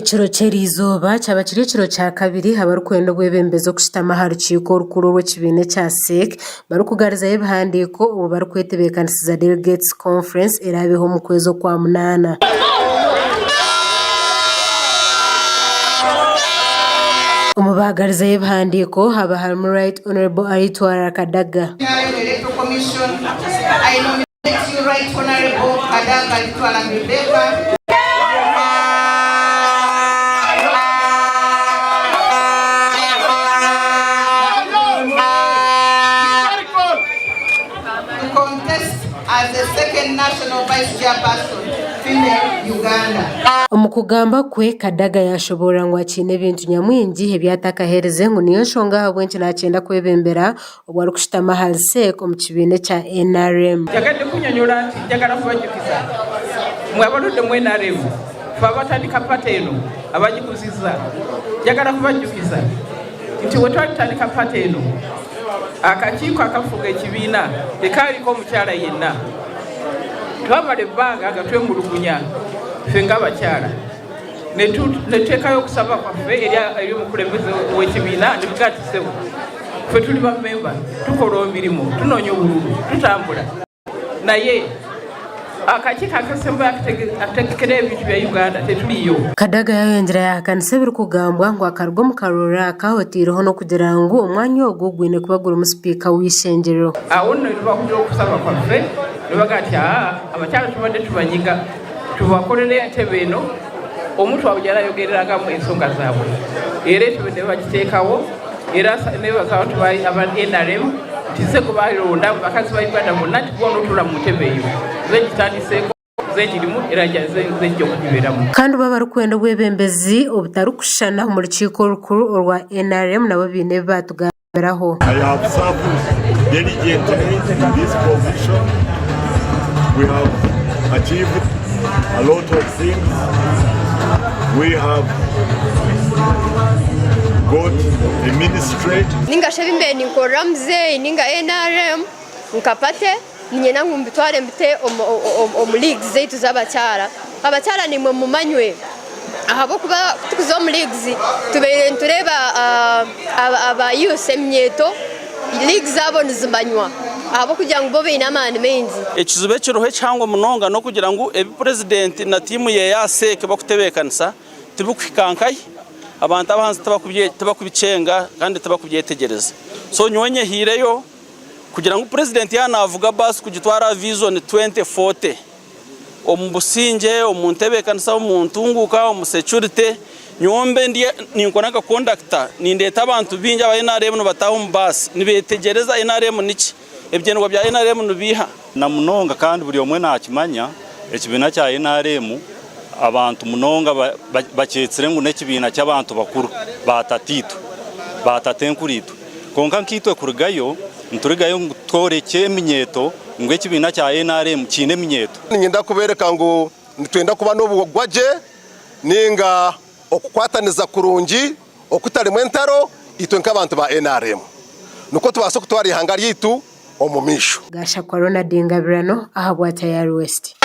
Ekiro ky'eriizooba kyaba kiri ekiro kyakabiri abarikwenda obwebembezi okushutama aha rukiiko orukuru orw'ekibiina ekya CEC barikugarizayo ebihandiiko obwo barikwetebeekanisiza Delegates Conference eraabeho omu kwezi Okwamunaana. Omu baagarizayo ebihandiiko haaba harimu Right Honourable Alitwala Kadaga. Omu kugamba kwe, Kadaga yaashoboorora ngu akiine ebintu nyamwingi ebi atakaherize ngu niyo nshonga ahabw'enki naakyenda kwebembera Obwo arikushutama ahari CEC omu kibiina ekya NRM. Njagadde kunyonyola nti njagala kubajjukiza mwe abaludde mu nrm ffe abatandika party eno abagikuzizza njagala kubajjukiza nti wetwali tutandika party eno akakiiko akafuga ekibiina tekaaliko omukyala yenna. Twamala ebbanga nga twemulugunya ffe ng'abakyala. Ne tuteekayo okusaba kwaffe eri omukulembeze w'ekibiina ne tugaa nti ssebo ffe tuli bammemba tukola emirimu tunoonya obululu tutambula naye akakiiko akasembayo akategekera ebintu bya Uganda tetuliyo. Kadaga yayongyera yahakanisa ebirikugambwa ngu akaruga omu karooro aka oteireho n'okugira ngu omwanya ogu gwine kuba gurimu sipiika w'eishengyero. Awo nno nibahurira okusaba kwaffe nibagira nti aa abakyala tubadde tubanyiga. Tubakorere entebe eno omuntu waabwe gy'araayogererangamu ensonga zaabwe era entebe nibagiteekawo era nebaza abantu aba nrm nti nze gwe baaronda bakazi ba Uganda bonna nti boona otuura mu ntebe eyo nze ngitandiseeko nze ngirimu era nze nja okugibeeramu. Kandi bo abarikwenda obwebembezi obutarikushushana omu rukiiko orukuru orwa nrm nabo baine ebi baatugambiraho. I have served diligently in this position. We have achieved a lot of things. We have got a ministry. Ninga shi ebi mbaire ninkorera muzeeyi ninga nrm nka party niinyenda ngu mbitware mbite omu leagues zaitu z'abakyara. Abakyara naimwe mumanywe ahabw'okuba ku turikuza omu leagues tubaire nitureeba aba youths eminyeeto leagues zaabo nizimanywa ahabw'okugira ngu bo baine amaani maingi. Ekizibu ekiriho ekihango munonga n'okugira ngu ebi Purezidenti na tiimu ye ya CEC barikutebeekanisa tibikuhika nkahi, abantu abahansi tibakubikyenga kandi tibakubyetegyereza. So nyowe nyehiireyo kugira ngu Purezidenti yaaba naavuga baasi kugitwara aha Vision 2040 omu busingye, omu ntebeekanisa, omu ntunguuka, omu security, nyowe mbe ndi ninkora nka kondakita nindeeta abantu baingi aba nrm nibataaha omu baasi nibeetegyereza nrm niki, ebigyendererwa bya nrm nibiiha. Na munonga kandi buri omwe nakimanya, ekibiina kya nrm abantu munonga bakyetsire ngu n'ekibiina ky'abantu bakuru ba tataitwe, ba tatenkuriitwe. Kwonka nkaitwe kurugayo, niturugayo ngu tworekye eminyeeto ngu ekibiina kya nrm kiine eminyeeto. Niinyenda kubeereka ngu nitwenda kuba n'obugwagye nainga okukwataniza kurungi okutarimu entaro itwe nk'abantu ba nrm nikwo tubaase kutwara eihanga ryaitu omu maisho. Gashakwa Ronald Ngabirano ahabwa Tayari West.